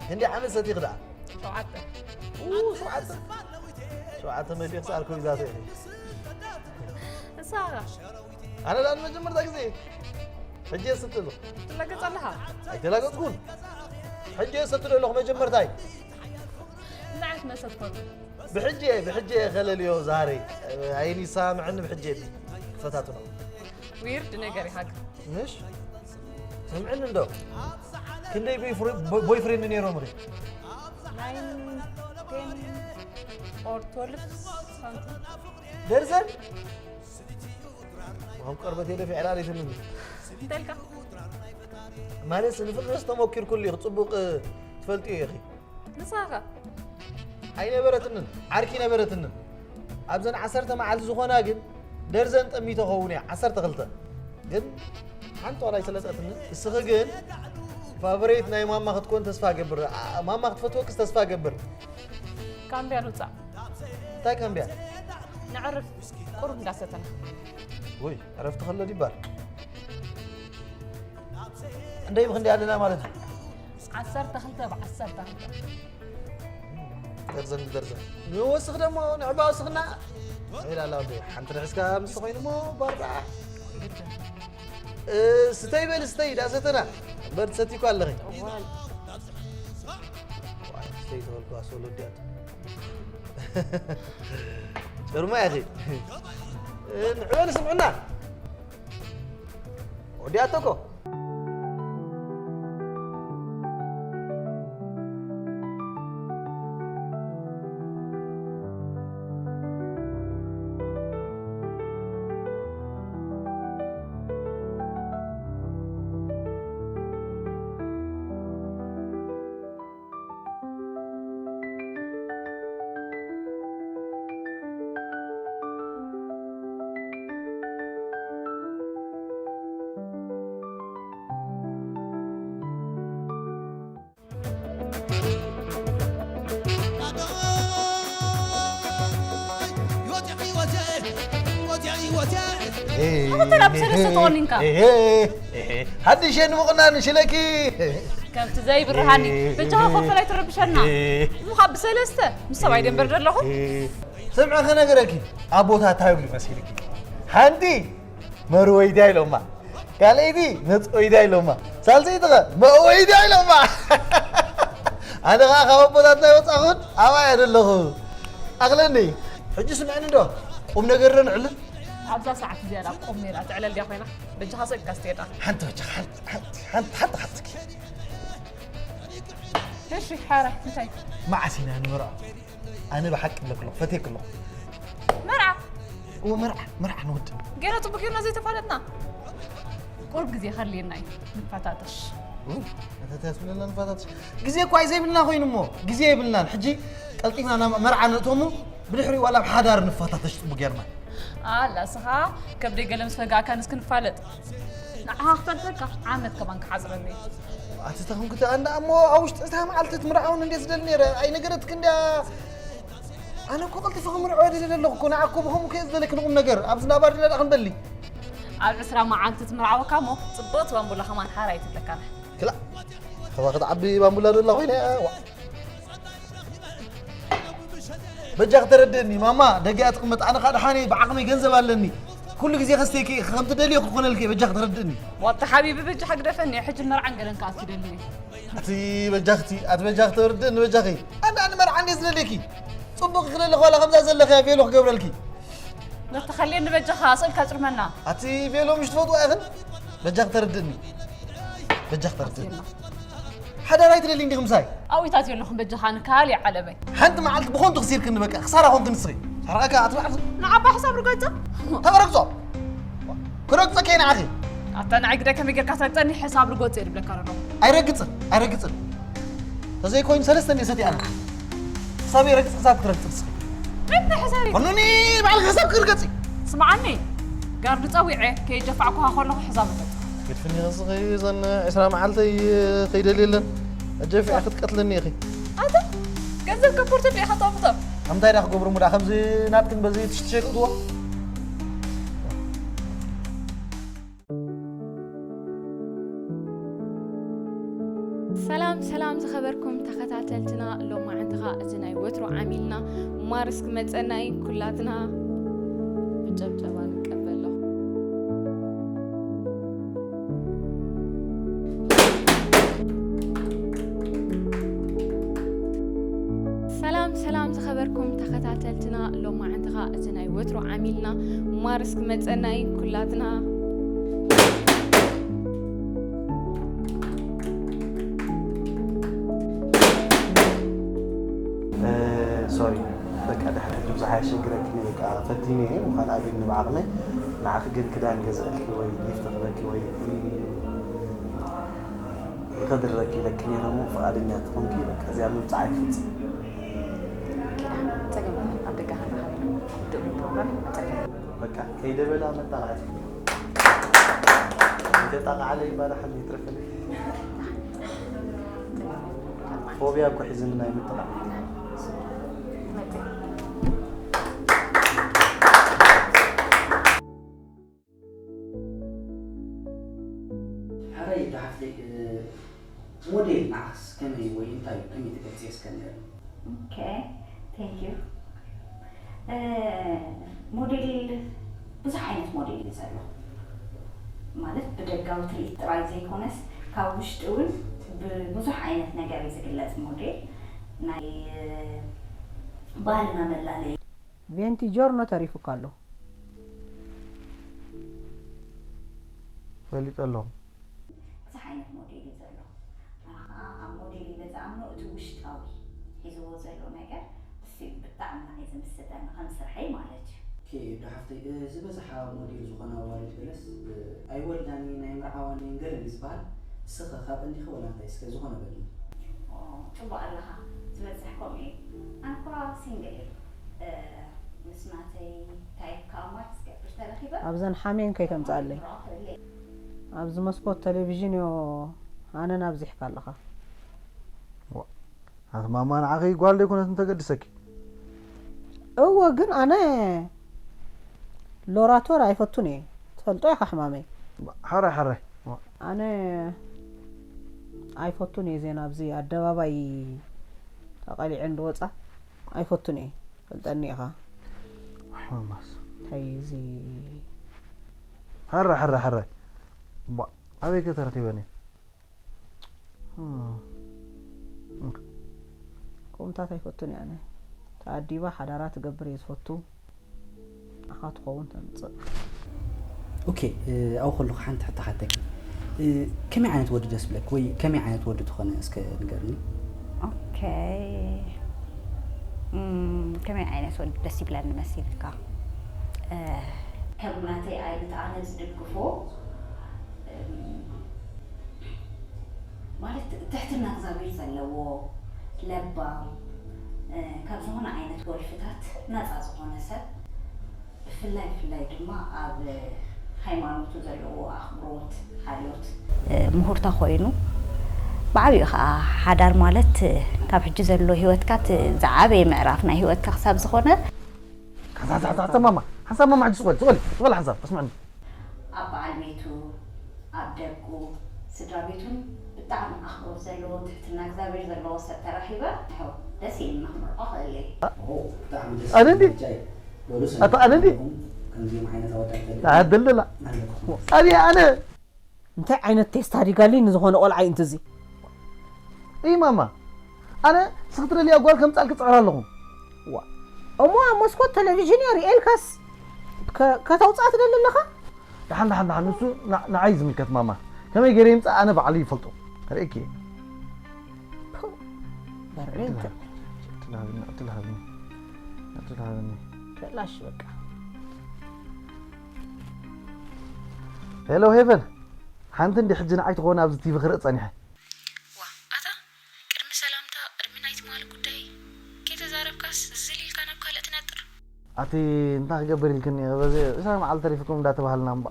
ክንደይ ዓመት ሰቲኺ ደኣ? ሸውዓተ። ኡ፣ ሸውዓተ። ሸውዓተ መሊእክስ ኣልኮል ይዛተ ኢኺ። ንስኻ ኣነ ደኣ ንመጀመርታ ግዜ ሕጂ እየ ዝሰቲ ዘለኹ። ትላገጽ ኣለኻ? ኣይተላገጽኩን። ሕጂ እየ ዝሰቲ ዘለኹ መጀመርታይ። እንታይ ዓይነት መስተ ትፈቱ? ብሕጂ እየ፣ ብሕጂ እየ ከለልዮ ዛህረይ። ኣይንሰማምዐኒ ብሕጂ እየ ክፈታትኖ። ዊርድ ነገር ኢኻ ግን። ምሽ? ስምዕኒ እንዶ። ክንደይ ቦይፍሬንድ ነይሮም ሪ? ናይን፣ ቴን ኦር ትወልፍ ሳምቲንግ። ደርዘን? ከም ቆርበት የለ ፊዕላ ሪትኒ። እንታይ ኢልካ? ማለት ንፍቅርስ ተሞኪርኩሉ ኢኺ፣ ጽቡቕ ትፈልጥዮ ኢኺ። ንስኻ ከ? ኣይነበረትንን፣ ዓርኪ ነበረትንን። ኣብዘን ዓሰርተ መዓልቲ ዝኾና ግን ደርዘን ጠሚቶ ኸውን እያ፣ ዓሰርተ ክልተ። ግን ሓንቲ ዋላ ኣይሰለጠትንን። እስኺ ግን ፋቨሬት ናይ ማማ ክትኮን ተስፋ ገብር። ኣ-፣ ማማ ክትፈትወክስ ተስፋ ገብር። ካምብያ ንውፃእ። እንታይ ካምብያ? ነዕርፍ ቁሩብ እንዳሰተና። ወይ፣ ዕረፍቲ ከሎ ዲባር። እንደይ ብኽንደይ ኣለና ማለት እዩ። ዓሰርተ ክልተ ብዓሰርተ ክልተ። ደርዘን ብደርዘን። ንወስኽ ደሞ ንዕባ ወስኽና። ኢላ ኣላ ወደይ። ሓንቲ ርሕስካ ምስ ኮይኑ እሞ ባራ። እ፣ ስተይ በል ስተይ፣ ዳሰተና። እምበር ትሰቲ እኮ ኣለኺ። ዋይ፣ ስተይ ተበልኩ ኣስወሎ ወዲኣቶ። ጭርማ ኢኺ። እ፣ ንዕበል ስምዕና። ወዲኣቶ እኮ። ሓሙሽተ ናብ ሰለስተ ተቆኒንካ። ሓድሽ የንብቑና ንሽለኪ። ከምቲ ዘይብርሃኒ በጃኻ ኮፈል ኣይትረብሸና። እሞ ካብ ብሰለስተ ምስ ሰብኣይ ደንበር ዘለኹ። ስምዒ ክነግረኪ ኣቦታት እንታይ ይብሉ መሲልኪ? ሓንቲ መርወይዳ ኢሎማ፣ ካልኣይቲ መፅወይዳ ኢሎማ፣ ሳልሰይቲ ኸ መእወይዳ ኢሎማ። ኣነ ኸዓ ካብ ኣቦታትና ይወፃኹን ኣብኣ እየ ዘለኹ። ኣኽለኒ። ሕጂ ስምዕኒ ዶ ቁም ነገር ዶ ንዕልል? ኣብዛ ሰዓት እዚኣ ዳ ቁም ሜላ ትዕለል ድያ ኮይና? በጃኻ ሰቂልካ ስትሄዳ። ሓንቲ በጃኻ፣ ሓንቲ፣ ሓንቲ፣ ሓንቲ፣ ሓንቲ፣ ሓንቲ። እሺ፣ ሓራይ፣ እንታይ? መዓስ ኢና ንመርዖ? ኣነ ብሓቂ እብለኪ ኣለኹ፣ ፈትየኪ ኣለኹ። መርዓ? እወ፣ መርዓ፣ መርዓ ንወዲ። ገና ጽቡቅ ጌርና ዘይተፋለጥና። ቁሩብ ግዜ ከድልየና እዩ፣ ንፋታተሽ። እው፣ እንታይ ተስብለና ንፋታተሽ? ግዜ እኳ እዩ ዘይብልና ኮይኑ እሞ፣ ግዜ የብልናን። ሕጂ ቀልጢፍና ናብ መርዓ ንእቶ እሞ፣ ብድሕሪኡ ዋላ ኣብ ሓዳር ንፋታተሽ ጽቡቅ ጌርና። ኣላ፣ እስኻ ከብደይ ገለ ምስ ፈጋእካን እስኪ ንፋለጥ። ንዓኻ ክፈልጠካ ዓመት ከማን ክሓጽረኒ እዩ። ኣቲ ተኹንክቲ ኣንዳ እሞ ኣብ ውሽጢ ዕስራ መዓልቲ ትምርዓውን እንዴት ዝደሊ ነይረ? ኣይነገረትክ እንድያ? ኣነ እኮ ቀልጢፈ ክምርዖ ደሊ ዘለኹ እኮ፣ ንዓ እኮ ብኸምኡ ከየ ዝደለክ ንቁም ነገር። ኣብዚ ናባር ድና ደኣ ክንደሊ። ኣብ ዕስራ መዓልቲ ትምርዓወካ እሞ ጽብቕቲ ባምቡላ ከማን ሓራይ ትብለካና። ክላ፣ ከባ ክትዓቢ ባምቡላ ደላ ኮይነ፣ ዋ። በጃ ክተረድእኒ፣ ማማ፣ ደገ እያ ትቕመጥ፣ ኣነ ኸኣ ደሓነይ ብዓቕመይ ገንዘብ ኣለኒ። ኩሉ ግዜ ከስተይኪ፣ ከም ትደልዮ ክኾነልኪ፣ በጃ ክተረድእኒ። ዋታ ሓቢቢ፣ በጃ ግደፈኒ፣ ሕጂ መርዓን ገለን ከኣ ትደልኒ። ኣቲ በጃኽቲ፣ ኣቲ በጃ ክተረድእኒ፣ በጃኺ። ኣነ፣ ኣነ መርዓ እንዴ ዝደልየኪ? ጽቡቕ ክደሊ ኸላ ከምዛ ዘለኽያ ቬሎ ክገብረልኪ። ነተኸልየኒ በጃኻ፣ ስእልካ ጽርመና። ኣቲ ቬሎ ምሽ ትፈትዋ ኢኽን? በጃ ክተረድእኒ። በጃ ክተረድእኒ። ሓዳር ኣይትደሊ እንዲኺ ምሳይ? ኣብኡ ኢታት ዘለኹም በጃኻ ንካል ይዓለመይ። ሓንቲ መዓልቲ ብኾንቱ ክሲርክኒ በቃ፣ ክሳራ ኮንክኒ ንስኺ። ሰረቐካ ኣቲ መዓልቲ። ንዓባ ሕሳብ ርገጸ። ተረግጾ። ክረግጸ ከይ ንዓኺ። ኣታ ንዓይ ግዳይ ከመይ ጌርካ ትረግጸኒ? ሕሳብ ርገጽ እየ ዝብለካ ዘለኹ። ኣይረግጽን፣ ኣይረግጽን። ተዘይኮይኑ ሰለስተ እንድየ ሰትየ ኣነ። ክሳብ ይረግጽ፣ ክሳብ ክትረግጽ ንስኺ። እንታይ ሕሳብ እዩ? ኮኑኒ ባዕልኺ ክሳብ ክርገጺ። ስምዓኒ፣ ጋርዲ ጸዊዐ ከየጀፋዕኩኻ ከለኹ ሕሳብ ርገጽ። ግድፍኒ ኸስኺ ዘን ዕስራ መዓልተይ ከይደልየለን ኣጀፊዐ ክትቀትለኒ ኢኺ። ኣታ ገንዘብ ከፖርት እንዲኻ ጠምጠም። ኣምታይ ዳ ክገብሩ ሙዳ ከምዚ ናትክን በዚ ትሽትሸ ክትዎ። ሰላም ሰላም። ሰላም ዝኸበርኩም ተኸታተልትና፣ ሎማዓንቲ ኸኣ እዚ ናይ ወትሩ ዓሚልና ማርስ ክመጸና እዩ። ኩላትና ብጨብጨባ ንቀበሎ። ሰላም ሰላም ዝኸበርኩም ተኸታተልትና፣ ሎማዓንቲ ኸኣ እዚ ናይ ወትሩ ዓሚልና ማርስ ክመጸና እዩ። ኩላትና ሶሪ በቃ ድሕሪ ሕጂ ብዙሕ ኣየሸግረክን እየ። በቃ ፈቲነ እየ ምዃን ኣቢኒ ብዓቕመይ። ንዓኺ ግን ክዳን ገዝአልኪ ወይ ሊፍት ክበኪ ወይ ከድረኪ ኢለኪ ነይረ እሞ ፍቓደኛ ተኾንኪ በቃ እዚኣ ምምፃእ ኣይክፍፅም። ጸገም የለን፣ ኣብ ደገ ክንራኸብ ኢና። ድኡ ፕሮግራም ጸገም የለን። በቃ ከይደበላ መጣቕዓት እንተጣቕዓለ ይባላሓል ይትረፈለይ። ፎቢያ እኮ ሒዝኒ ናይ ምጥላዕ። ሕራይ ዶ ሓፍተይ፣ ሞዴል ንዓኽስ ከመይ ወይ እንታይ እዩ፣ ከመይ ትገልጽዮ እስከ ንገርኒ? Okay, thank you. ሞዴል ብዙሕ ዓይነት ሞዴል እዩ ዘሎ። ማለት ብደጋዊ ትርኢት ጥራይ ዘይኮነስ ካብ ውሽጢ እውን ብብዙሕ ዓይነት ነገር እዩ ዝግለፅ ሞዴል። ናይ ባህልና መላለይ። ቬንቲ ጆርኖ ተሪፉካ ኣሎ። ፈሊጠ ኣለኹ። ብዙሕ ዓይነት ሞዴል እዩ ዘሎ። ኣነ ከዓ ኣብ ሞዴል ኢለ ዝኣምኖ እቲ ውሽጣዊ ሒዝዎ ዘሎ ነገር እሱ እዩ ብጣዕሚ ንዓይ ዝምስጠኒ ከም ስርሐይ ማለት እዩ። ኦኬ ዶ ሓፍተይ፣ ዝበዝሓ ሞዴል ዝኾና ኣዋልድ ገለስ ኣይወልዳን እየን ኣይምርዓዋን እየን ገለን እዩ ዝበሃል። ንስኺ ካብ እንዲኺ ወላ እንታይ እስከ ዝኾነ በልኒ። ጽቡቕ ኣለኻ ዝበዝሕ ከምኡ እዩ። ኣነ እኳ ሲንግል እየ። ምስ ናተይ ታይፕ ከዓ ማች ዝገብር ተረኺበ ኣብዘን ሓሜን ከይተምፅኣለይ ኣብዚ መስኮት ቴሌቪዥን ዮ ኣነን ኣብዚሕካ ኣለኻ። ኣቲ ማማ ንዓኺ ጓል ዘይኮነት እንተገድሰኪ። እወ ግን ኣነ ሎራቶር ኣይፈቱን እየ ትፈልጦ ኢኻ ሕማመይ። ሓራይ ሓራይ። ኣነ ኣይፈቱን እየ ዜና ኣብዚ ኣደባባይ ተቐሊዐን ዝወፃ ኣይፈቱን እየ ፈልጠኒ ኢኻ። ማማስ እንታይ እዚ ሓራይ ሓራይ ሓራይ። ኣበይ ከተረኺበኒ? ከምኡታት ኣይፈቱን እየ ኣነ። ተኣዲባ ሓዳራ ትገብር እየ ዝፈቱ። ንዓኻ ትኸውን ተምፅእ። ኦኬ ኣብኡ ከለኹ ሓንቲ ሕቶ ሓተኪ። ከመይ ዓይነት ወዲ ደስ ብለኪ ወይ ከመይ ዓይነት ወዲ ትኾነ እስከ ንገርኒ? ኦኬ እም፣ ከመይ ዓይነት ወዲ ደስ ይብለኒ መሲልካ? ከም ናተይ ዓይነት ኣነ ዝድግፎ እም፣ ማለት ትሕትና እግዚኣብሔር ዘለዎ ለባም እ፣ ካብ ዝኾነ ዓይነት ወልፍታት ነፃ ዝኾነ ሰብ ብፍላይ ብፍላይ ድማ ኣብ ሃይማኖቱ ዘለዎ ኣኽብሮት ሓልዮት ምሁር ተኾይኑ ብዓብኡ ከዓ ሓዳር ማለት ካብ ሕጂ ዘሎ ሂወትካ እቲ ዝዓበየ ምዕራፍ ናይ ሂወትካ ክሳብ ዝኾነ ሓንሳብ ሓንሳብ ሓንሳብ ማማ ሓንሳብ ማማ ሕጂ ስቆል ስቆል ስቆል ሓንሳብ ኣስምዕኒ ኣብ በዓል ቤቱ ኣብ ደቁ ስድራ ቤቱን ብጣዕሚ ኣኽብሮት ዘለዎ ትሕትና እግዚኣብሔር ዘለዎ ሰብ ተረኺበ ይኸው ደስ ኢልኒ ክምርዖ ክእል እየ። ኦ፣ ብጣዕሚ ደስ ኣነ እንዲ ዝብል ምርጫ እዩ። በሉ፣ ኣታ ኣነ እንዲ ከምዚኦም ዓይነት ኣወዳት ተልእኮ ኣደለላ ኣለኩም። ጸሪ ኣነ እንታይ ዓይነት ቴስታ ዲጋሊ ንዝኾነ ቆልዓ እዩ እንትዚ እይ ማማ ኣነ ስኽትደልያ ጓል ከምጻልክ ጽዕር ኣለኹ እሞ ኣብ መስኮት ቴሌቪዥን እየ ሪኤልካስ ከ- ከተውፅኣ ትደሊ ኣለኻ ደሓን ደሓን ደሓን ንሱ ን- ንዓይ ዝምልከት ማማ ከመይ ገይረ ይምጻእ ኣነ ባዕሉ ይፈልጦ ርእኪ በሬንተ ትልሃብኒ ትልሃብኒ ትልሃብኒ በላሽ በቃ ሄሎ ሄቨን ሓንቲ እንዲ ሕጂ ንዓይ ትኾን ኣብዚ ቲቪ ክርኢ ጸኒሐ ዋ ኣታ ቅድሚ ሰላምታ ቅድሚ ናይ ትማሊ ጉዳይ ከይተዛረብካስ ዝል ኢልካ ናብ ካልእ ትነጥር ኣቲ እንታይ ክገብር ኢልክኒ በዚ ዕስራ መዓልቲ ተሪፍኩም እንዳተባሃልና እምባ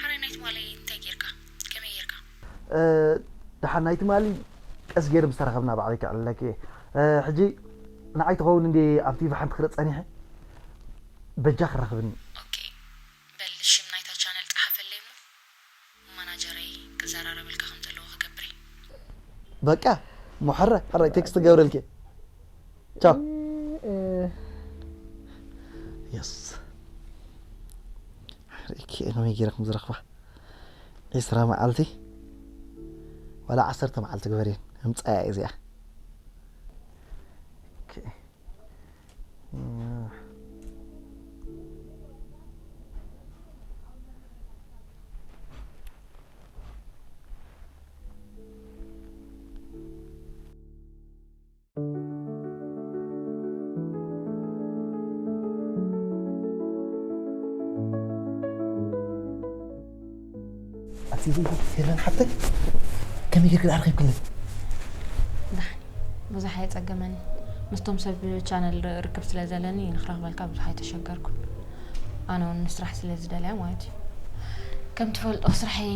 ሓራይ ናይ ትማሊ እንታይ ጌርካ ከመይ ጌርካ እ፣ ደሓን ናይ ትማሊ ቀስ ገይር ምስ ተረኸብና ባዕለይ ክዕልለኪ እየ እ፣ ሕጂ ንዓይ ትኸውን እንዲ ኣብ ቲቪ ሓንቲ ክርኢ ጸኒሐ በጃ ክራኽብኒ ኦኬ በል ሽም ናይታ ቻነል ጸሓፈለይ እሞ ማናጀረይ ክዘራረበልካ ከም ዘለዎ ክገብር እየ በቃ እሞ ሕራይ ሕራይ ቴክስት ገብረልኪ። ቻው። የስ። ርኢኪ ከመይ ገይረ ከም ዝረኽባ። ዒስራ መዓልቲ ዋላ ዓሰርተ መዓልቲ ግበርየን። እምጻያ እዚኣ። ኦኬ። ኣቲ ሄለን ሓብተይ፣ ከመይ ጌርኪ ደኣ ረኺብክኒ? ዳሕኒ ብዙሕ ኣየጸገመኒ። ምስቶም ሰብ ቻነል ርክብ ስለ ዘለኒ ንኽረኽበልካ ብዙሕ ኣይተሸገርኩን። ኣነ እውን ንስራሕ ስለ ዝደልያ ማለት እዩ። ከም ትፈልጦ ስራሐይ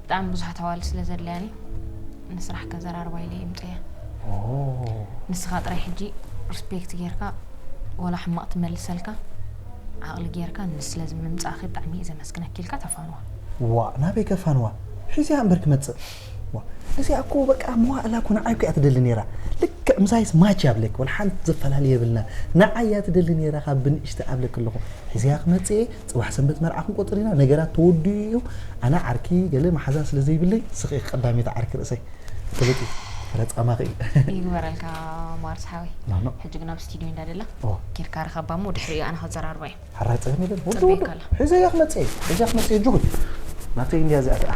ብጣዕሚ ብዙሓት ኣዋልድ ስለ ዘድልያኒ ንስራሕ ከዘራርባ ኢለ እየ ምጽያ። ኦ። ንስኻ ጥራይ ሕጂ ሪስፔክት ጌርካ ወላ ሕማቕ ትመልሰልካ ዓቕሊ ጌርካ ንስ ስለ ዝምምጻእኺ ብጣዕሚ እየ ዘመስግነኪ ኢልካ ተፋንዋ። ዋ፣ ናበይ ከፋንዋ? ሒዘያ እምበር ክመጽእ። ዋ፣ እዚኣ እኮ በቃ መዋእላ እኮ ንዓይ እኮ እያ ትደሊ ነይራ። ልክዕ ምሳይስ ማች ያብለክ፣ ወላ ሓንቲ ዘፈላለየ የብልና። ንዓይ እያ ትደሊ ነይራ ካብ ብንእሽተ ኣብለክ ኣለኹ። ሒዘያ ክመጽእ እየ፣ ጽባሕ ሰንበት መርዓ ክንቆጽር ኢና፣ ነገራት ተወዲኡ እዩ። ኣነ ዓርኪ ገለ መሓዛ ስለ ዘይብለይ፣ ስኺ ቀዳመይቲ ዓርኪ ርእሰይ። ፍለጢ፣ ፈለጥ ጻማኺ እዩ። ይግበረልካ ማርስ ሓወይ። ኖ፣ ኖ። ሕጂ ግን ኣብ ስቱድዮ እንዳደላ ኦ። ኬድካ ርኸባ እሞ ድሕሪኡ ኣነ ከዘራርባ እየ። ሓራይ ጸገም የለን። ወዲ፣ ወዲ። ጽበየካ ኣላ። ሒዘያ ክመጽእ እየ። ሒዘያ ክመጽእ እየ። ጅጉድ። ናተይ እንድያ እዚኣ ደኣ።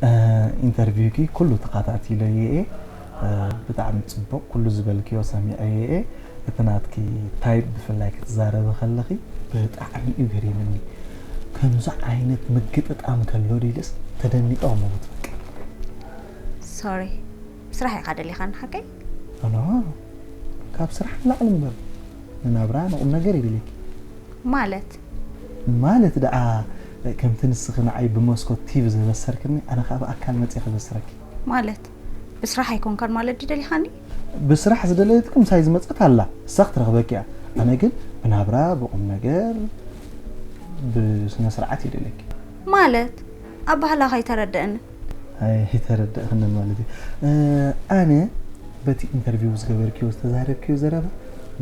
እ፣ ኢንተርቪውኪ ኩሉ ተኸታቲለዮ እየ። እ፣ ብጣዕሚ ጽቡቕ፣ ኩሉ ዝበልክዮ ሰሚዐዮ እየ። እቲ ናትኪ ታይፕ ብፍላይ ክትዛረቢ ከለኺ ብጣዕሚ እዩ ገሪምኒ። ከምዚ ዓይነት ምግጥጣም ከሎ ድልስ ተደኒቐ እሞ ትበቂ። ሶሪ፣ ብስራሕ ኢኻ ደሊኻኒ ሓቀይ? ኣነ ካብ ስራሕ ንላዕሊ እምበር ንናብራ ንቁም ነገር ይደልየኪ። ማለት? ማለት ደኣ ከምቲ ንስኺ ንዓይ ብመስኮት ቲቪ ዘበሰርክኒ፣ ኣነ ከኣ ብኣካል መጺኤ ከበስረኪ። ማለት? ብስራሕ ኣይኮንካን ማለት ድዩ ደሊኻኒ? ብስራሕ ዝደለየትኪ ምሳይ ዝመጸት ኣላ፣ እሳ ክትረኽበኪ እያ። ኣነ ግን ብናብራ፣ ብቁም ነገር፣ ብስነ ስርዓት ይደልየኪ። ማለት? ኣባህላኻ ኣይተረድአንን። ኣይተረድእኽንን ማለት እዩ። እ፣ ኣነ በቲ ኢንተርቪው ዝገበርክዮ፣ ዝተዛረብክዮ ዘረባ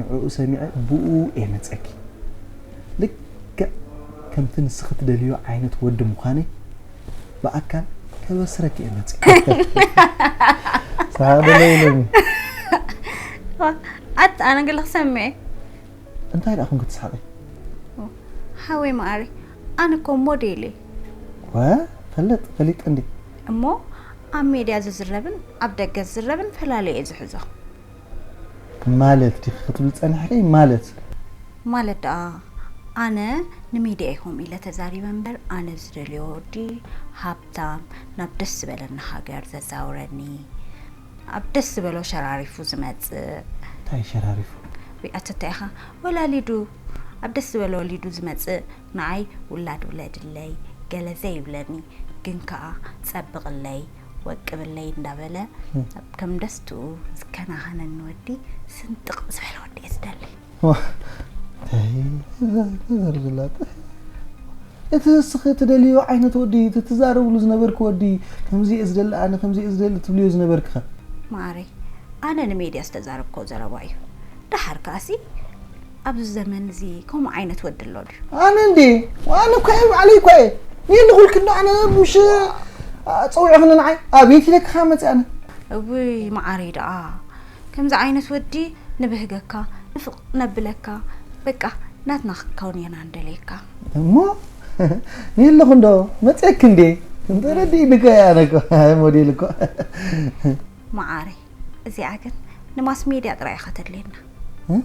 ንዕኡ ሰሚዐ ብኡ እየ መጸኪ። ልክዕ ከምቲ ንስኺ ትደልዮ ዓይነት ወዲ ምዃነይ ብኣካል ከበስረኪ እየ መጺእ። ሰሓቕ ደሎ ኢሉኒ። ኣት-፣ ኣነ ገለ ክሰምዕ እየ። እንታይ ደኣ ኮንኪ ትስሓቒ? ሓወይ መዓረይ፣ ኣነ እኮ ሞዴል እየ። ወ፣ ፈልጥ፣ ፈሊጠ እንዲ። እሞ ኣብ ሜድያ ዝዝረብን ኣብ ደገ ዝዝረብን ፈላልየ እየ ዝሕዞ። ማለት ዲኺ ክትብሊ ጸኒሕኪ? ማለት? ማለት ደኣ ኣነ ንሜድያ ኢኹም ኢለ ተዛሪበ እምበር፣ ኣነ ዝደልዮ ወዲ ሃብታም፣ ናብ ደስ ዝበለኒ ሃገር ዘዛውረኒ፣ ኣብ ደስ ዝበሎ ሸራሪፉ ዝመጽእ። እንታይ ሸራሪፉ? ወይ ኣተታ ኢኻ ወላሊዱ፣ ኣብ ደስ ዝበሎ ወሊዱ ዝመጽእ ንዓይ ውላድ ውለድለይ ገለ ዘይብለኒ፣ ግን ከኣ ጸብቕለይ፣ ወቅብለይ እንዳበለ፣ እም። ከም ደስትኡ ዝከናኸነኒ ወዲ ስንጥቕ ዝበለ ወዲ እየ ዝደሊ። ዋ፣ ተይ፣ ተዘርዝላት። እቲ ንስኺ ትደልዮ ዓይነት ወዲ፣ እቲ ትዛረብሉ ዝነበርኪ ወዲ፣ ከምዚ እየ ዝደሊ ኣነ፣ ከምዚ እየ ዝደሊ ትብልዮ ዝነበርኪ ኸ? መዓረይ፣ ኣነ ንሜድያ ዝተዛረብኮ ዘረባ እዩ። ደሓር ከኣሲ፣ ኣብዚ ዘመን እዚ ከምኡ ዓይነት ወዲ ኣሎ ድዩ? ኣነ እንዴ? ኣነ እኮ እየ፣ ባዕለይ እኮ እየ። የለ ኩልኪ እንዶ ኣነ ምሽ፣ አ፣ ጸዊዕኽኒ ንዓይ? ኣቤት ኢለኪ ከኣ መጽእ ኣነ። እውይ፣ መዓረይ ደኣ። ከምዚ ዓይነት ወዲ ንብህገካ፣ ንፍቕ ነብለካ፣ በቃ ናትና ክትከውን ኢና ንደልየካ። እሞ የለኹ እንዶ መጽየኪ እንዴ? እንተረዲእኒ እኮ እየ ኣነ እኮ፣ ኣይ ሞዴል እኮ። መዓረይ፣ እዚኣ ግን ንማስ ሜድያ ጥራይ ኢኻ ተድልየና። እ?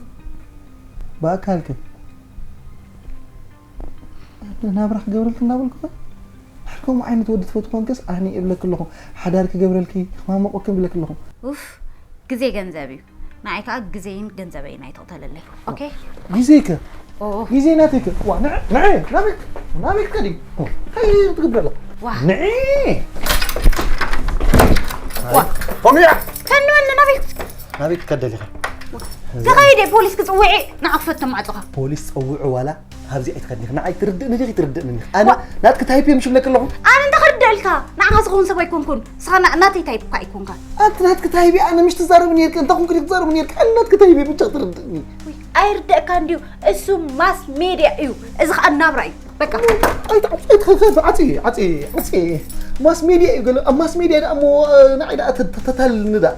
ብኣካልከ? ናብራ ክገብረልኪ እናበልኩ ኸ? ድሕር ከምኡ ዓይነት ወዲ ትፈትዊ ኮንክስ ኣነ እብለኪ ኣለኹ። ሓዳር ክገብረልኪ፣ ክማመቆኪ እብለኪ ኣለኹ። ኡፍ፣ ግዜ ገንዘብ እዩ። ንዓይ ከኣ ግዜይን ገንዘበይን ኣይትቕተለለይ። ኦኬ? ግዜከ? ኦ። ግዜ ናተይከ? ዋ፣ ንዕ-፣ ንዕ-፣ ናበይ፣ ናበይ ክትከዲ? እንታይ ትገብሪ ኣላ? ዋ። ንዕ-፣ ዋ። ኦምያ! ፈንወኒ ናበይ? ናበይ ክትከዲ ደሊኻ? ተኸይደ ፖሊስ ክጽውዒ ንዓ ክፈቶ ማዕጾኻ። ፖሊስ ጸውዑ ዋላ ኣብዚ ኣይትኸድኒ፣ ንዓይ ትርድእኒ ዲኺ ትርድእኒ ዲኺ? ኣነ ናትኪ ታይፕ እየ ምሽ ብለኪ ኣለኹ። ኣነ እንታይ ክርድኣልካ? ንዓኻ ዝኸውን ሰብ ኣይኮንኩን። ንስኻ ና-፣ ናተይ ታይፕ እኳ ኣይኮንካ። ኣንቲ ናትኪ ታይፕ እየ፣ ኣነ ምሽ ትዛረብኒ ነርኪ፣ እንታይ ኮንኩ ዲኺ ትዛረብኒ ነርኪ? ኣነ ናትኪ ታይፕ እየ ብቻ ትርድእኒ። ውይ፣ ኣይርደእካ እንድዩ። እሱ ማስ ሜድያ እዩ። እዚ ኸኣ ናብራ እዩ። በቃ። ኣይትዓጽ-፣ ኣይትኸ-፣ ዓጽ-፣ ዓጽ-፣ ዓጽ-፣ ማስ ሜድያ እዩ ገለ፣ ኣብ ማስ ሜድያ ደኣ እሞ፣ እ፣ ንዓይ ደኣ ተ-፣ ተ-፣ ተታልልኒ ደኣ።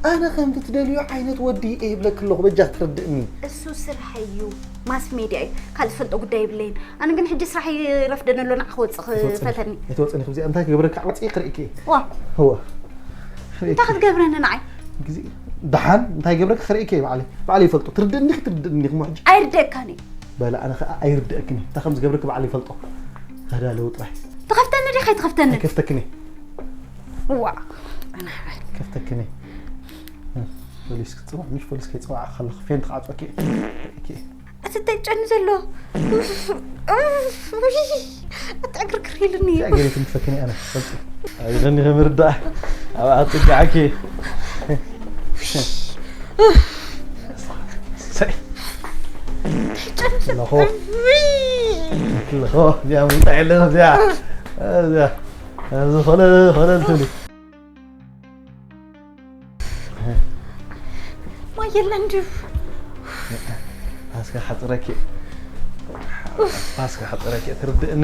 ኣነ ከምቲ ትደልዮ ዓይነት ወዲ እየ ይብለኪ ኣለኹ፣ በጃ ትርድእኒ። እሱ ስራሕ እዩ፣ ማስ ሜድያ እዩ። ካልእ ዝፈልጦ ጉዳይ የብለይን። ኣነ ግን ሕጂ ስራሕ ይረፍደኒ ኣሎ፣ ንዓ ክወጽእ ኣይትወጽእኒ፣ ክፈተኒ። ኣይትወጽእኒ፣ ከምዚኣ እንታይ ክገብረካ ዓጽየ ክርእየኪ እየ። ዋ። እዋ። እንታይ ክትገብረኒ ንዓይ? ግዜ ደሓን እንታይ ገብረካ ክርእየኪ እየ ባዕለይ። ባዕለይ ይፈልጦ። ትርድእኒ ዲኺ ትርድእኒ ዲኺ እሞ ሕጂ? ኣይርደእካን እዩ። በለ ኣነ ኸኣ ኣይርደእክን እዩ። እንታይ ከም ዝገብረኪ ባዕለይ ይፈልጦ። ተዳለዊ ጥራይ። ትኸፍተኒ ዲኻ ኣይትኸፍተኒ? ኣይከፍተክን እየ። ዋ። ኣነ ከፍተክን እየ። ፖሊስ ክትጽዋዕ፣ ምሽ ፖሊስ ከይጽዋዕ ከለኹ ፌንት ክዓጽወኪ እየ። እኪ። እቲ እንታይ ጨኒ ዘሎ? ኡፍ፣ ኡፍ፣ ውይ፣ እቲ ዕግርግር ኢሉኒ እዩ። ገለ ክንፈክኒ ኣነ፣ ፈልሲ። ኣይደኒ ከምርዳእ። ኣብ ኣጽጋዕኪ። ሰይ። እንታይ ጨኒ ዘሎ? ለኾ። ውይ። ለኾ፣ እዚኣ ምንታይ ኣለና እዚኣ? እዚኣ። ዝኾነ፣ ዝኾነ እንትብል። ማይ የለን ድዩ? ፓስካ ሓፅረኪ። ፓስካ ሓፅረኪ ትርድእኒ።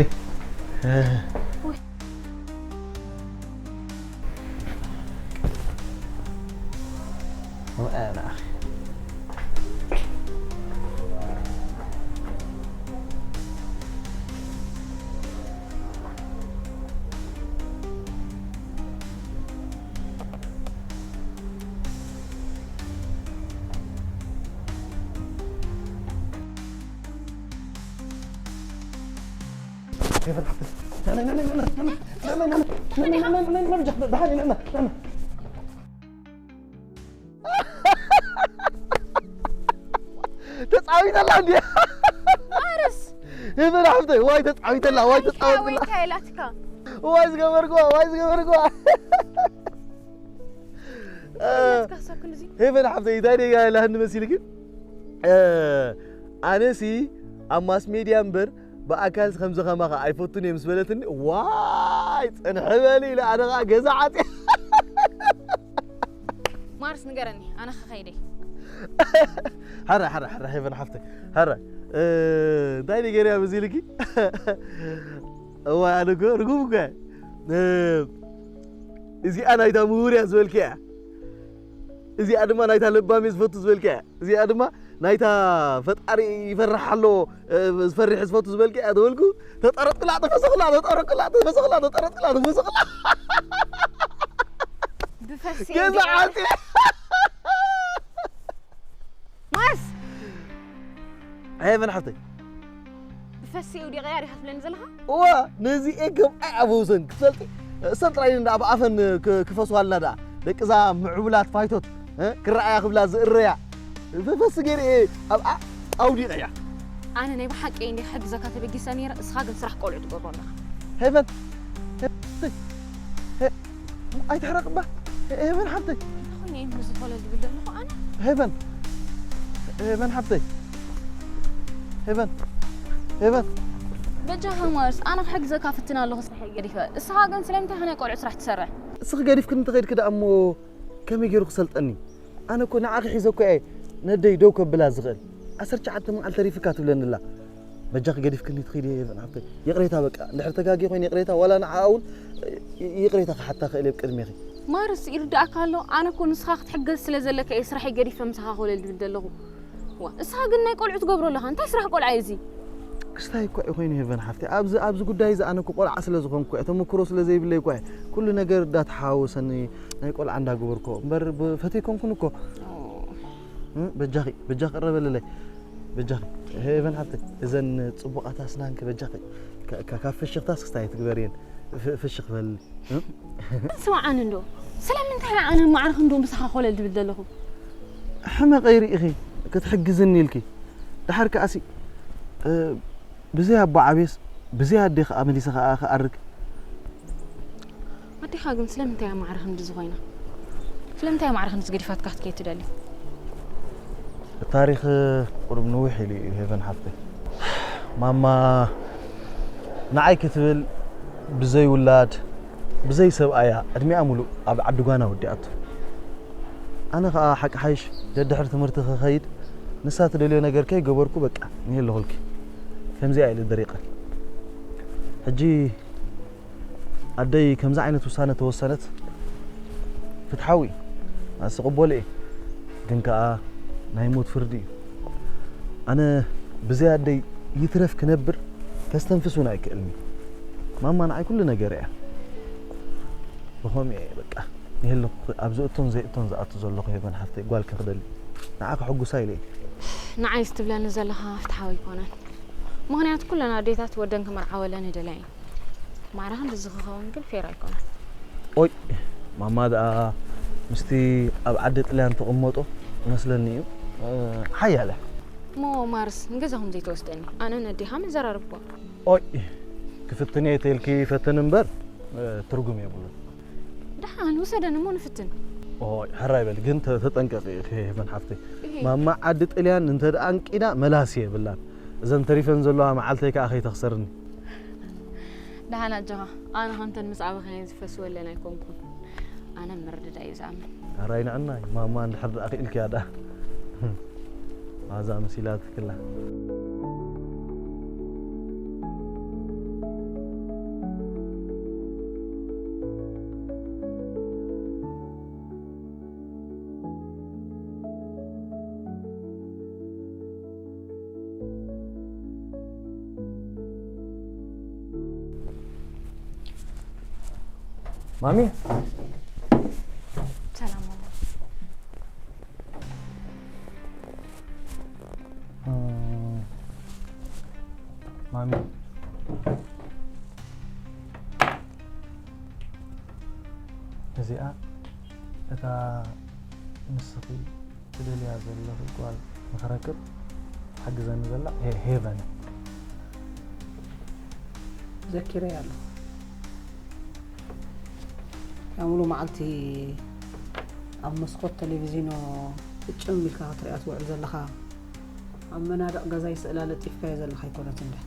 ኣነ ኣኺ። ተጻዊተላ እንዴ? ማርስ! ህበላ ሓፍተይ፣ ዋይ ተጻዊተላ፣ ዋይ ተጻዊተላ። ወይ እንታይ ኢላትካ? ዋይ ዝገበርኩዋ፣ ዋይ ዝገበርኩዋ። እ፣ ኢላትካ ክሳብ ክንድዚ? ሄቨን ሓፍተይ፣ እንታይ ደጋ ኢላህኒ መሲልኪ? እ፣ ኣነሲ ኣብ ማስ ሜድያ እምበር ብኣካል ከምዚ ከማኻ ኣይፈቱን እየ ምስ በለትኒ፣ ዋይ፣ ጽንሒ በሊ ኢለ ኣነ ኸኣ ገዛ ዓጽየ። ማርስ ንገረኒ፣ ኣነ ክኸይደ። ሓራ፣ ሓራ፣ ሓራ፣ ሄቨን ሓፍተይ፣ ሓራ። እ፣ እንታይ ደገርያ መሲልኪ? እዋይ፣ ኣነ እኮ ርጉም እኮ እየ። እ፣ እዚኣ ናይታ ምሁር እያ ዝበልኪ እያ። እዚኣ ድማ ናይታ ለባም እየ ዝፈቱ ዝበልኪ እያ። እዚኣ ድማ ናይታ ፈጣሪ ይፈርሕ ኣሎ፣ እ፣ ዝፈርሕ ዝፈቱ ዝበልኪ እያ ተበልኩ። ተጠረጥኩላ፣ ተፈሰኹላ፣ ተጠረጥኩላ፣ ተፈሰኹላ፣ ተጠረጥኩላ፣ ተፈሰኹላ። ብፈሲ ገዛ እንዲያ። ዓልቲ። ማርስ! ሄቨን ሓፍተይ። ብፈሲ ውዲቐያ ዲኻ ትብለኒ ዘለኻ? እዋ፣ ነዚ እየ ገብኣይ ኣፈውሰን ክትፈልጢ። እሰን ጥራይ እንዳ ኣብ ኣፈን ክ-፣ ክፈስዋልና ደኣ። ደቅዛ ምዕቡላት ፋይቶት፣ እ፣ ክረኣያ ክብላ ዝእረያ። ፈሲ ገይረ እየ ኣብ ኣ-፣ ኣውዲቐያ። ኣነ ናይ ብሓቂ እንዲ ክሕግዘካ ተበጊሰ ነይረ፣ እስኻ ግን ስራሕ ቆልዑ ትገብሮ ኣለኻ። ሄቨን፣ ሄ-፣ ሄ-፣ ኣይትሕረቕ እባ። ሄ-፣ ሄቨን ሓፍተይ። እንታይ ኮይኑ እየ ምዚ ኮለል ዝብል ዘለኹ ኣነ? ሄቨን። ሄቨን ሓፍተይ። ሄቨን። ሄቨን። በጃኻ ማርስ፣ ኣነ ክሕግዘካ ፍትን ኣለኹ ስርሐይ ገዲፈ። እስኻ ግን ስለምንታይ ኢኻ ናይ ቆልዑ ስራሕ ትሰርሕ? እስኺ ገዲፍክኒ እንተኸይድኪ ደኣ እሞ ከመይ ገይሩ ክሰልጠኒ? ኣነ እኮ ንዓኺ ሒዘ እኮ እየ ነደይ ደው ከብላ ዝኽእል። ዓሰርተ ትሽዓተ መዓልቲ ተሪፍካ ትብለኒ ኣላ። በጃኺ ገዲፍክኒ ትኺዲ ሄቨን ሓፍተይ። ይቕሬታ በቃ። እንድሕር ተጋግየ ኮይነ ይቕሬታ፣ ዋላ ንዓኣ እውን ይ-፣ ይቕሬታ ክሓታ ክእል እየ ኣብ ቅድሜኺ። ማርስ ይርድኣካ ኣሎ። ኣነ እኮ ንስኻ ክትሕገዝ ስለ ዘለካ እየ ስራሐይ ገዲፈ ምሳኻ ኮለል ድብል ዘለኹ። ዋ፣ ንስኻ ግን ናይ ቆልዑ ትገብሮ ኣለኻ። እንታይ ስራሕ ቆልዓ እዩ እዚ? ክስታይ እኳ እዩ ኮይኑ ሄቨን ሓፍተይ። ኣብዚ፣ ኣብዚ ጉዳይ እዚ ኣነ እኮ ቆልዓ ስለ ዝኾንኩ እየ፣ ተመክሮ ስለ ዘይብለይ እኳ እየ። ኩሉ ነገር እንዳተሓዋወሰኒ ናይ ቆልዓ እንዳገበርኩ እምበር ብ-፣ ፈትየ ኮንኩን እኮ። ኦ። እ፣ በጃኺ፣ በጃኺ ቀረበለለይ። በጃኺ። ሄቨን ሓፍተይ፣ እዘን ጽቡቓት ኣስናንኪ በጃኺ። ካ-፣ ካ-፣ ካብ ፍሽኽታስ ክስታይ ትግበርየን። ፍ-፣ ፍሽኽ በልኒ። እ? ስምዓኒ እንዶ፣ ስለምንታይ ኣነ ማዕረ ክንድኡ ምሳኻ ኮለል ድብል ዘለኹ? ሕመቐይ ርኢኺ ክትሕግዝኒ ኢልኪ። ደሓር ከኣሲ፣ እ፣ ብዘይ ኣቦ ዓብየስ፣ ብዘይ ኣዴ ከኣ መሊሰ ከኣ ክኣርግ። ኣዴኻ ግን ስለምንታይ እያ ማዕረ ክንድዚ ኮይና? ስለምንታይ እያ ማዕረ ክንድዚ ገዲፋትካ ክትከይድ ትደሊ? ታሪኽ ቁሩብ ንውሕ ኢሉ እዩ ሄቨን ሓፍተይ። ማማ ንዓይ ክትብል ብዘይ ውላድ ብዘይ ሰብኣያ ዕድሚኣ ሙሉእ ኣብ ዓዲ ጓና ወዲኣቶ። ኣነ ከዓ ሓቂ ሓይሽ ደድሕሪ ትምህርቲ ክኸይድ ንሳ ትደልዮ ነገር ከይገበርኩ በቃ ንየ ኣለኹልኪ። ከምዚኣ ኢለ ደሪቐ። ሕጂ ኣደይ ከምዚ ዓይነት ውሳነ ተወሰነት ፍትሓዊ እዩ። ኣስ ቅበሎ እየ። ግን ከኣ ናይ ሞት ፍርዲ እዩ። ኣነ ብዘይ ኣደይ ይትረፍ ክነብር ከስተንፍስ እውን ኣይክእልን እዩ። ማማ ንዓይ ኩሉ ነገር እያ። ብኸምኡ እየ በቃ ንህልኽ ኣብዚ እቶን ዘይእቶን ዝኣቱ ዘለኹ ሄቨን ሓፍተይ ጓል ክኽደሊ ንዓ ከሐጉሳ ኢለ እየ። ንዓይ ዝትብለኒ ዘለኻ ፍትሓዊ ኣይኮነን። ምኽንያቱ ኩለን ኣዴታት ወደን ክምርዓወለን ይደልያ እየን። ማዕረ ክንድዚ ክኸውን ግን ፌር ኣይኮነን። ኦይ ማማ ደኣ ምስቲ ኣብ ዓዲ ጥልያን ትቕመጦ ይመስለኒ እዩ። ሓያለ እሞ ማርስ ንገዛኹም ዘይተወስደኒ ኣነ ነዴኻ መዘራርብኩዋ። ኦይ ክፍትን እየ ተልኪ ፈትን እምበር ትርጉም የብሉን። ደሓን ውሰደን እሞ ንፍትን። ኦይ ሕራይ በል ግን ተ- ተጠንቀቂ ሄቨን ሓፍተይ። እሄ። ማማ ዓዲ ጥልያን እንተ ደኣ ኣንቂዳ መላሲ የብላን። እዘን ተሪፈን ዘለዋ መዓልተይ ከኣ ከይተኽሰርኒ። ደሓን ኣጆኻ ኣነ ከምተን ምስ ኣበኻየን ዝፈስወለን ኣይኮንኩን። ኣነ ምርድዳእ እዩ ዝኣምን። ሕራይ ንዕናይ ማማ እንድሕር ደኣ ክኢልክያ ደኣ። ኣዛ መሲላትክላ። ማሚ ሰላም ማማ። ማሚ እዚኣ እታ ንስኺ ትደልያ ዘለኺ ጓል ንኽረክብ ትሕግዘኒ ዘላ ሄ- ሄቨን። ዘኪረያ ኣለኹ። እታ ሙሉ መዓልቲ ኣብ መስኮት ቴሌቪዚኖ እጭም ኢልካ ክትሪኣ ትውዕል ዘለኻ፣ ኣብ መናድቕ ገዛይ ስእላ ለጢፍካዮ ዘለኻ ኣይኮነትን ድያ?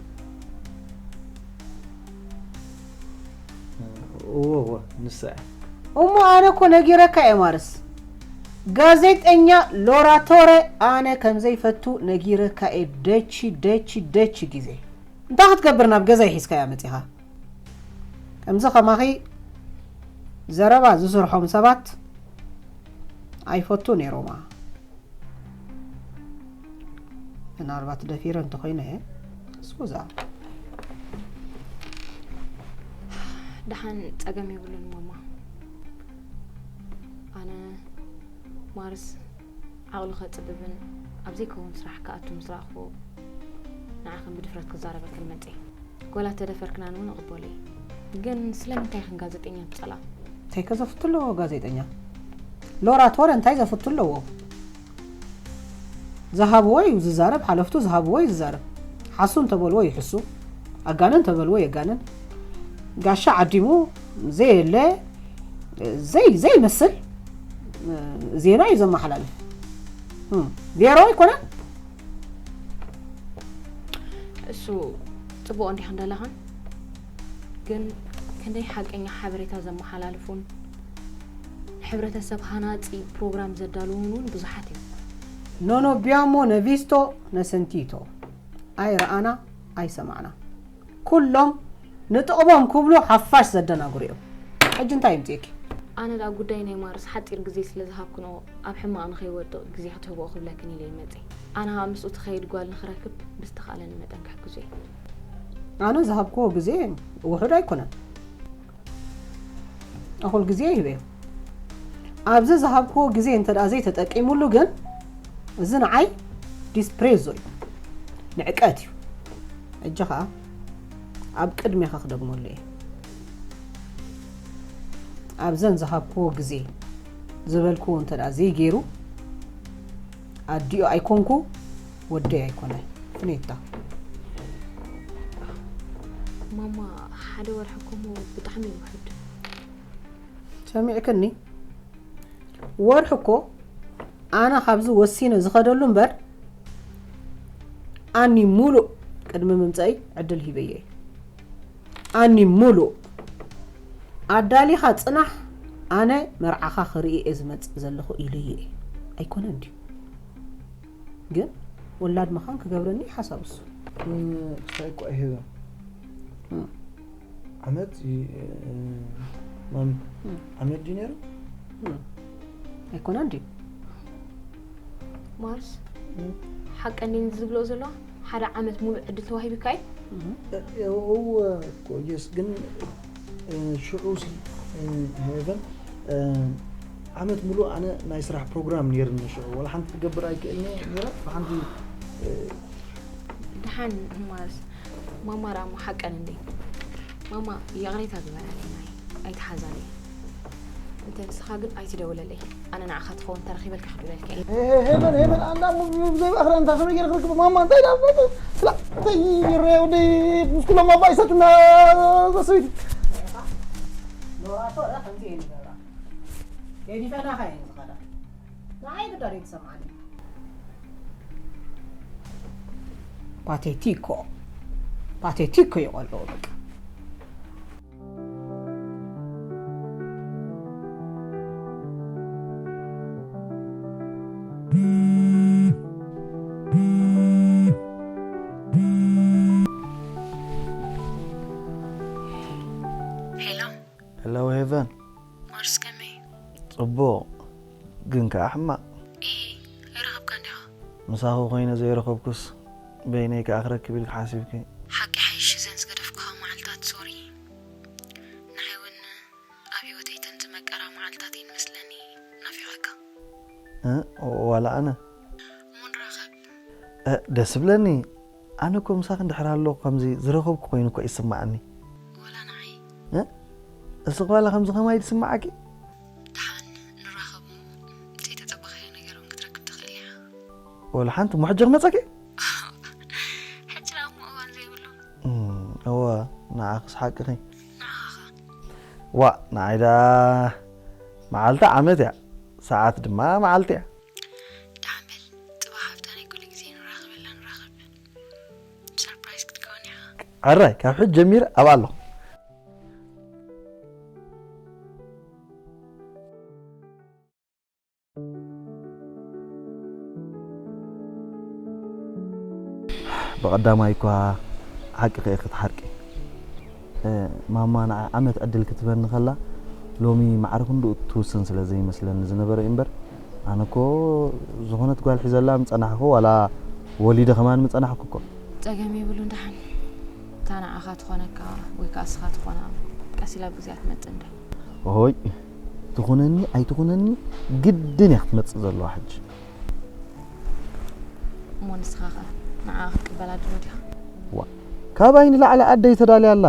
እዎ እዎ ንሳ እያ። እሞ ኣነ እኮ ነጊረካ እየ ማርስ። ጋዜጠኛ ሎራቶረ ኣነ ከም ዘይፈቱ ነጊረካ እየ ደቺ ደቺ ደቺ ግዜ። እንታይ ክትገብር ናብ ገዛይ ሒዝካያ መጺኻ? ከምዚ ከማኺ ዘረባ ዝስርሖም ሰባት ኣይፈቱ ነይሮማ። ምናልባት ደፊረ እንተኾይነ እስኩዛ። ደሓን ጸገም የብሉን ማማ። ኣነ ማርስ ዓቕሉ ከጽብብን ኣብ ዘይከውን ስራሕ ክኣቱ ምስ ረኣኽዎ ንዓኽን ብድፍረት ክዛረበክን መጸ። ጓላት ተደፈርክናን እውን እቕበሎ እየ። ግን ስለምንታይ ኢኽን ጋዜጠኛ ትጸልኣ? እንታይ ከ ዘፍቱ ኣለዎ ጋዜጠኛ? ሎራቶር እንታይ ዘፍቱ ኣለዎ? ዝሃብዎ እዩ ዝዛረብ፣ ሓለፍቱ ዝሃብዎ እዩ ዝዛረብ። ሓሱ እንተበልዎ ይሕሱ፣ ኣጋንን እንተበልዎ የጋንን። ጋሻ ዓዲሙ ዘየለ ዘይ ዘይመስል ዜና እዩ ዘመሓላልፍ። እም፣ ጌሮ ኣይኮነን። እሱ ጽቡቕ እንዲኻ እንዳለኻን ግን ክንደይ ሓቀኛ ሓበሬታ ዘመሓላልፉን ንሕብረተሰብ ሃናጺ ፕሮግራም ዘዳልዉን እውን ብዙሓት እዮም። ኖኖ ቢያሞ ነቪስቶ ነሰንቲቶ ኣይረኣና ኣይሰማዕና። ኩሎም ንጥቕሞም ክብሉ ሓፋሽ ዘደናግሩ እዮም። ሕጂ እንታይ ይምፅእኪ? ኣነ ደኣ ጉዳይ ናይ ማርስ ሓፂር ግዜ ስለ ዝሃብክንኦ ኣብ ሕማቕ ንኸይወድቕ ግዜ ክትህብኦ ክብለክን ኢለ ይመፀ። ኣነ ከዓ ምስኡ ትኸይድ ጓል ንኽረክብ ብዝተኻእለኒ መጠን ክሕግዞ እየ። ኣነ ዝሃብክዎ ግዜ ውሑድ ኣይኮነን። እኹል ግዜ ይህበዮ። ኣብዚ ዝሃብክዎ ግዜ እንተ ደኣ ዘይተጠቂሙሉ ግን እዚ ንዓይ ዲስፕሬዞ እዩ፣ ንዕቀት እዩ። ሕጂ ኸኣ ኣብ ቅድሜኻ ክደግመሉ እየ። ኣብዘን ዝሃብክዎ ግዜ ዝበልክዎ እንተ ደኣ ዘይገይሩ ኣዲኡ ኣይኮንኩ ወደይ ኣይኮነ ፍኔታ። ማማ ሓደ ወርሒ እኮ እሞ ብጣዕሚ እዩ ውሑድ። ሰሚዕክኒ? ወርሒ እኮ ኣነ ካብዚ ወሲነ ዝኸደሉ እምበር ኣኒ ሙሉእ ቅድሚ ምምፀእይ ዕድል ሂበየ። ኣኒ ሙሉእ ኣዳሊኻ ፅናሕ፣ ኣነ መርዓኻ ክርኢ እየ ዝመፅእ ዘለኹ ኢለየ። ኣይኮነን ድዩ? ግን ወላድ ምዃን ክገብረኒ ሓሳብ እሱ። ክሳይ እኮ ኣይህበ ዓመት ማሚ ዓመት ድዩ ነይሩ? ኣይኮነን ድዩ? ማርስ ሓቀ እንዴ ዝብሎ ዘሎ ሓደ ዓመት ሙሉእ ዕድል ተዋሂብካ እዩ። እወ እኮ የስ ግን ሽዑ ሲ ሄቨን ዓመት ሙሉእ ኣነ ናይ ስራሕ ፕሮግራም ነይርኒ ሽዑ ወላ ሓንቲ ክገብር ኣይክእልኒ ነይረ ብሓንቲ ደሓን ማርስ ማማ ራሞ ሓቀን እንዴ ማማ ይቕሬታ ግበራለይ ናይ ኣይትሓዛለይ እንተ ንስኻ ግን ኣይትደውለለይ ኣነ ንዓኻ ትኸውን ተረኺበልካ ክድውለልካ እየ ሄቨን ሄቨን ኣንዳ ብዘይ ባእኽረ እንታ ከመይ ገይረ ክርክብ ማማ እንታይ ዳ ስላ እንታይ ይረየ ወደይ ምስ ኩሎም ኣባይሰትና ዘሰበይቲ ኖራቶ ረ ከምዚ እየ ንገብራ ገዲፈናኻ እየ ዝኸዳ ንዓይ ግዳ ዘይትሰምዓኒ ፓቴቲኮ ፓቴቲኮ ይቐልዎ በቃ ሄሎ ሄሎ ሄቨን ማርስ ከመይ ጽቡቕ ግን ከኣ ሕማቕ ኢ ኣይረኸብካ እንዲኻ ምሳኺ ኮይነ ዘይረኸብኩስ በይነይ ከኣ ክረክብ ኢልኪ ሓሲብኪ ሓቂ ሓይሽ እዘን ዝገደፍኩኻ መዓልታት ሶሪ ንዓይ እውን ኣብ ህይወተይ ተን ዝመቀራ መዓልታት እየን መስለኒ ናፊቐካ እ? ዋላ ኣነ እሞ ንራኸብ እ፣ ደስ ብለኒ ኣነ እኮ ምሳኺ እንድሕር ኣለኹ ከምዚ ዝረኸብኩ ኮይኑ እኮ ይስምዓኒ ዋላ ንዓይ እ? እስኺ ዋላ ከምዚ ከማይ ዝስምዓኪ ደሓን ንራኸብ እሞ ዘይተጸበኻዮ ነገር እውን ክትረክብ ትኽእል ኢኻ ወላ ሓንቲ እሞ ሕጂ ክመፀኪ ሕጂ ደኣ እሞ እዋን ዘይብሉ እም፣ እወ ንዓኽስ ሓቅኺ ንዓኻ ዋእ ንዓይ ደኣ መዓልቲ ዓመት እያ ሰዓት ድማ መዓልቲ እያ ደሓን በል ጽባሕ ሃፍታ ናይ ኩሉ ግዜ ንራኸበላ ንራኸብ ሰርፕራይዝ ክትከውን ኢኻ ሕራይ ካብ ሕጂ ጀሚረ ኣብኣ ኣለኹ ብቐዳማይ እኳ ሓቂ ከ ክትሓርቂ ማማ ንዓይ ዓመት ዕድል ክትበኒ ከላ ሎሚ ማዕረ ክንድኡ ትውስን ስለ ዘይመስለኒ ዝነበረ እዩ እምበር ኣነ እኮ ዝኾነት ጓል ሒዘላ ምጸናሕኩ ዋላ ወሊደ ከማን ምጸናሕኩ እኮ ጸገም የብሉን ደሓን እታ ንዓኻ ትኾነካ ወይ ከዓ እስኻ ትኾና ቀስ ኢላ ብግዚኣ ትመጽእ እንዳ ሆይ ትኹነኒ ኣይትኹነኒ ግድን እያ ክትመጽእ ዘለዋ ሕጂ እሞ ንስኻ ኸ ንዓ ክትቅበላ ድሎ ዲኻ ዋ ካባይ ንላዕሊ ኣደይ ተዳልያ ኣላ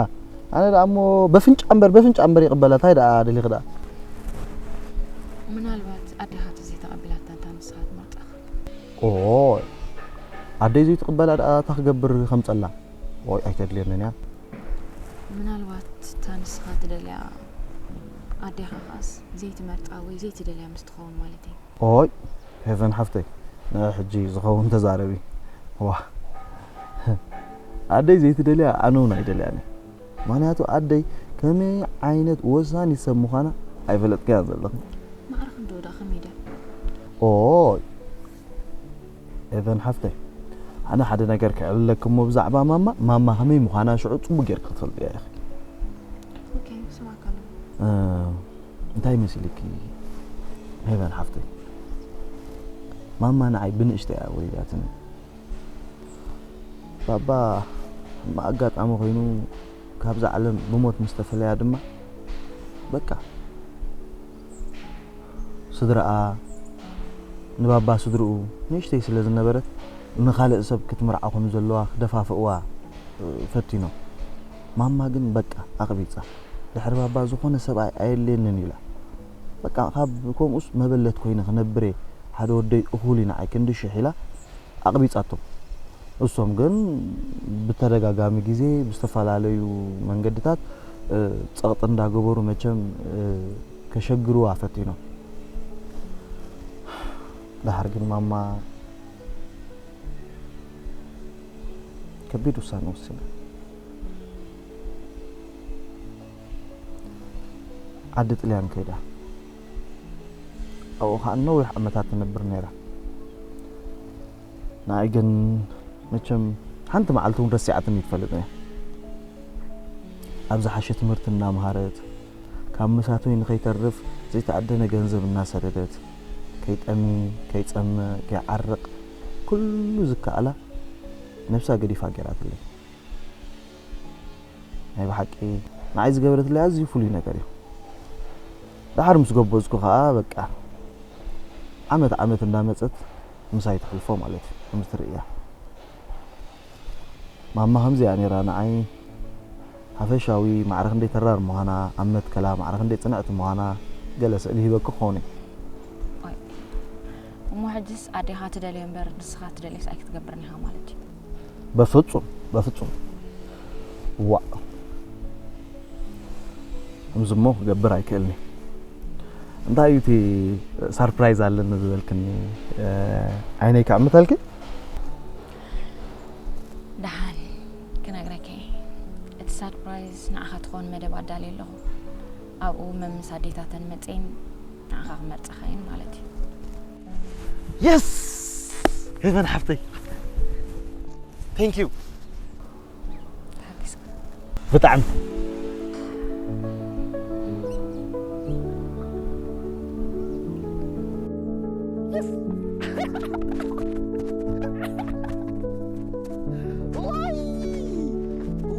ኣነ ደኣ እሞ በፍንጫ እምበር በፍንጫ እምበር ይቕበላ እንታይ ደኣ ደሊኺ ደኣ ምናልባት ኣዴኻ ተዘይተቐቢላታ እንታ ንስኻ ትመርጣ ኦ ኣደይ ዘይትቕበላ ደኣ እታ ክገብር ከምጸላ ኦይ ኣይተድልየንን እያ ምናልባት እታ ንስኻ ትደልያ ኣዴኻ ኸኣስ ዘይትመርጣ ወይ ዘይትደልያ ምስ ትኸውን ማለት እዩ ኦይ ሄቨን ሓፍተይ ንዒ ሕጂ ዝኸውን ተዛረቢ ዋ ኣደይ ዘይትደልያ ኣነ እውን ኣይደልያን እየ ምክንያቱ ኣደይ ከመይ ዓይነት ወሳኒት ሰብ ምዃና ኣይፈለጥክያን ዘለኺ ማዕረ ክንዶ ዳ ከመይ ድያ ኦይ ሄቨን ሓፍተይ ኣነ ሓደ ነገር ክዕልለኪ እሞ ብዛዕባ ማማ ማማ ከመይ ምዃና ሽዑ ፅቡቅ ጌርኪ ክትፈልጥያ ኢኺ ኦኬ ስማዕካ ኣለኹ እ፣ እንታይ መሲልኪ ሄቨን ሓፍተይ ማማ ንዓይ ብንእሽተይ እያ ወሊዳትኒ ባባ ሕማቕ ኣጋጣሚ ኮይኑ ካብዛ ዓለም ብሞት ምስ ተፈለያ ድማ በቃ ስድራኣ ንባባ ስድርኡ ንእሽተይ ስለ ዝነበረት ንኻልእ ሰብ ክትምርዓ ከም ዘለዋ ክደፋፍእዋ እ፣ ፈቲኖም ማማ ግን በቃ ኣቕቢጻ ድሕሪ ባባ ዝኾነ ሰብኣይ ኣየድልየንን ኢላ በቃ ካብ ከምኡስ መበለት ኮይነ ክነብር እየ ሓደ ወደይ እኹል እዩ ንዓይ ክንዲ ሽሕ ኢላ ኣቕቢጻቶም እሶም ግን ብተደጋጋሚ ግዜ ብዝተፈላለዩ መንገድታት እ፣ ጸቕጢ እንዳገበሩ መቸም እ፣ ከሸግርዋ ፈቲኖም ደሓር ግን ማማ ከቢድ ውሳነ ወሲነ። ዓዲ ጥልያን ከይዳ። ኣብኡ ኸዓ ነዊሕ ዓመታት ትነብር ነይራ። ንዓይ ግን መቸም ሓንቲ መዓልቲ እውን ረሲዓትኒ ትፈልጥ እያ። ኣብ ዝሓሸ ትምህርቲ እናምሃረት፣ ካብ መሳቶይ ንኸይተርፍ ዘይተኣደነ ገንዘብ እናሰደደት፣ ከይጠሚ፣ ከይጸምእ፣ ከይዓርቕ፣ ኩሉ ዝከኣላ ነብሳ ገዲፋ ገይራትለይ። ናይ ብሓቂ ንዓይ ዝገበረትለይ ኣዝዩ ፍሉይ ነገር እዩ። ደሓር ምስ ገበዝኩ ኸዓ በቃ ዓመት ዓመት እንዳመጸት ምሳይ ትሕልፎ ማለት እዩ። ከምዚ ትርእያ። ማማ ከምዚኣ ነይራ ንዓይ ሓፈሻዊ ማዕረ ክንደይ ተራር ምዃና፣ ኣብ መትከላ ማዕረ ክንደይ ጽንዕቲ ምዃና ገለ ስእሊ ሂበኪ ክኸውን እዩ። እሞ ሕጅስ ኣዴኻ ትደልዮ እምበር ንስኻ ትደልዮስ ኣይክትገብርን ኢኻ ማለት እዩ። በፍጹም በፍጹም። ዋእ፣ ከምዚ እሞ ክገብር ኣይክእልኒ። እንታይ እዩ እቲ ሳርፕራይዝ ኣለኒ ዝበልክኒ? ዓይነይ ክዕምተልኪ? ደሓን ክነግረኪ እየ። እቲ ሳርፕራይዝ ንዓኻ ትኸውን መደብ ኣዳልየ ኣለኹ። ኣብኡ መምስ ኣዴታተን መፅኤን ንዓኻ ክመርፀኻ እየን ማለት እዩ። የስ፣ ሄቨን ሓፍተይ፣ ቴንኪዩ። ብጣዕሚ።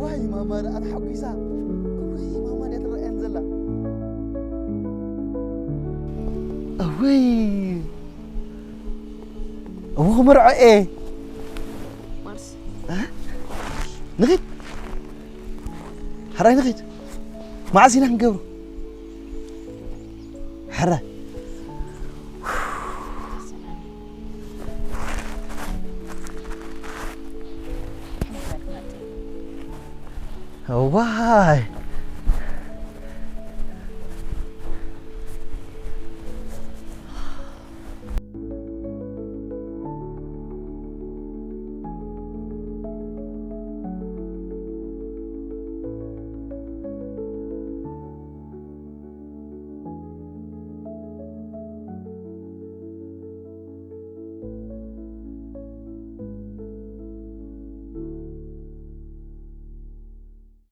ዋይ፣ ማማ ደኣ ተሓጒሳ። እውይ፣ ማማ ድያ ትረኣየን ዘላ። እውይ፣ እሞ ክመርዖ እየ። ንኺድ፣ ሕራይ ንኺድ። መዓስ ኢና ክንገብሮ? ሕራይ። እዋይ።